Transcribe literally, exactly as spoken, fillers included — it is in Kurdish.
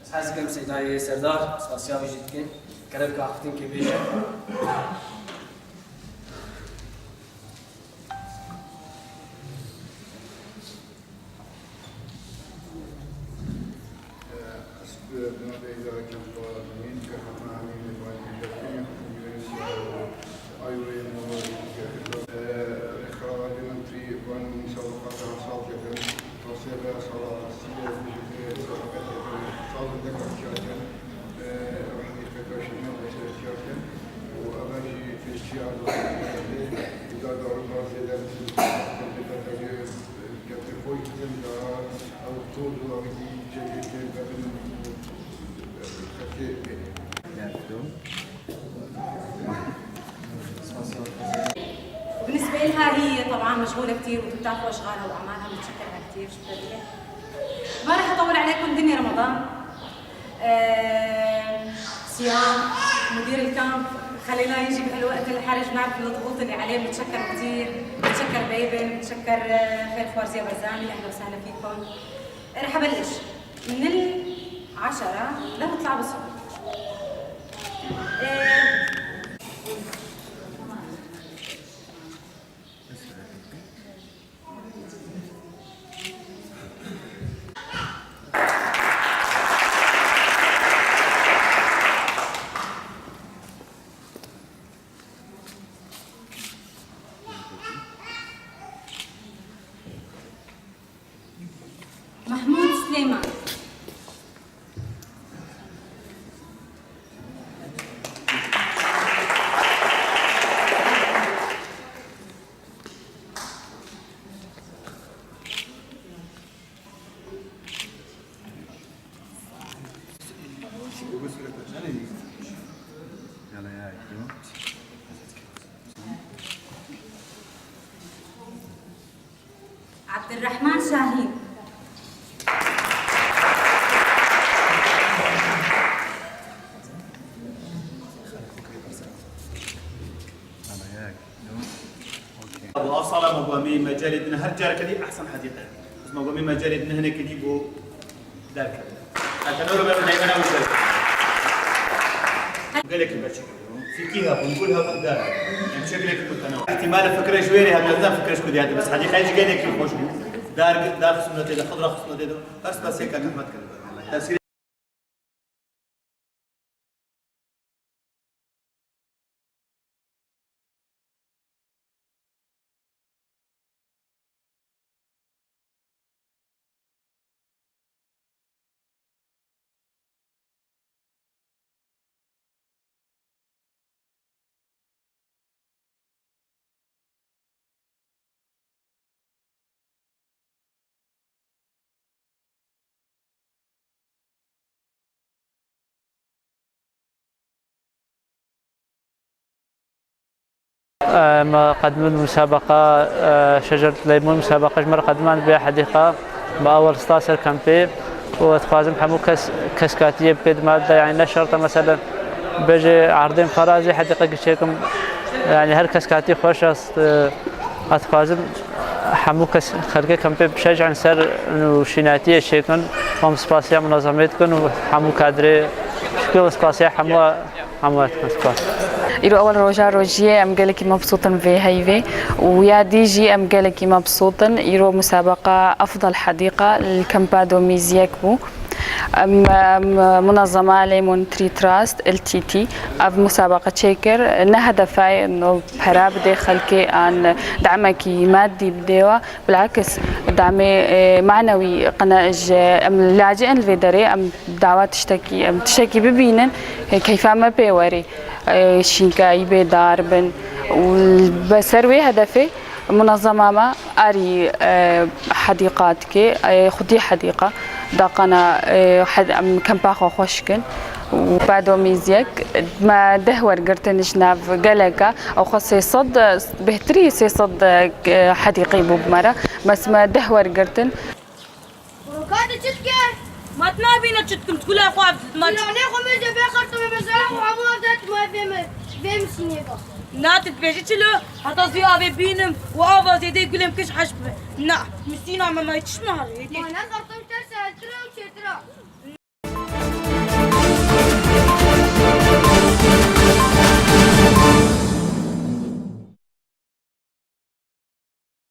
Ez hez dikim Seydayê Serdar, spasiya wî jî dikin. Kerem ka axiftinkê bêje. Ez bi navê îdara kempa Mîn, Qehreman Emînê Bayindî Şefî, Yunus Aywê Mola, Rêxa Alimantî, van musabeqata sal ketin. Tosê ve sala sî û pêncê musabeqe ketin. Sal hindek ehtiyacen, e, ev hedîqe kaşî me ve ehtiyacen. Û eva jî têçiya îdara daru bazê de Gerçi koy gidin da ew toz û ew dî cegê tên bebin xetê bê. بالنسبة لها هي طبعًا مشغولة كتير وبتعرفوا أشغالها وأعمالها، متشكرة كتير، شكرًا لك. ما رح أطول عليكم، دنيا رمضان. آه، صيام، مدير الكامب خليناه يجي بهالوقت الحرج، نعرف الضغوط اللي عليه، متشكر كتير، متشكر بيبن، متشكر، آه، خير خوارزيا برزاني، أهلا وسهلا فيكم. رح أبلش من العشرة لنطلع بالصوت. آه، محمود سليمان. عبد الرحمن شاهين. Ev sala me got em ê mecalê din her carekê dî ehsen hedîqe. Bes me got em ê mecalê din hinekê dî bo derkevin. Heta noro me neyvana wî derkevin. Gelekî berçek hebûn. Fîkî hebûn, gul hebûn, dar. Em şeklekî mutenawa. Îhtîmal e fikre ji wê rê hebe, ez ne fikre ji ku dî hate, bes hedîqeyê jî gelekî xweş bû. Dar, dar xisûnetê de, xidra xisûnetê de. Her spasiyê kek Ehmed kir. Tesîrê Em qedimin musabeqa, e, şecer leymun musabeqa ji me re qediman vê hedîqa. Me ewel sta ser kempê û ez dixwazim hemû kes, kes katiyê bike di mal de, yani ne şert e, meselen, bêje erdên ferazê hedîqekî çêkim, yani her kes katî xweş e, ez dixwazim hemû kes xelkê kempê bişecin ser û şînatiyê çêkin. Hom spasiya munezemê dikin û hemû kadrê şikil spasiya hemû. Hemû dikin spas. Îro ewel roja rojiyê em gelekî mebsût in vê heyvê û ya dî jî em gelekî mebsût in. Îro musabeqa Efdal Hedîqa li Kempa Domîz yek bû. Em, em, munezema Lemon Tree Trust, L T T, ev musabeqa çêkir, ne hedefe ye no pera bidê xelkê an demekî madî bidê we, bilakis demê, e, manewî qine ji em laci'in li vê derê, em dawa tiştekî, em tiştekî bibînin, e, keyfa me pê werê, e, şînkayî bê dar bin û be ser wê hedefê munezema me arî, e, hedîqa dike, e, xwedî hedîqa daqana, e, hed-, em kempa xwe xweş kin û bado mîziyek me deh wergirtin ji nav geleka ew xwe sê sed, bêhtirî sê sed, e, hedîqî bû bi me re. Bes me deh wergirtin. Ka tu çi dike? Ma tu nabîne çi dikim, tu kula xwe ev ma çi? Îranê xwe mêze bê xertime, mesela xwe hemû ev de tu ma vê me, vê misînê ba. Na, tu dibêjî çi lo? Heta zî avê bînim û ava zêdê gulê min kiş heş bibe. Na, misîna me may çi nahê? Ma ne xertim terse heltir e û çêtir e.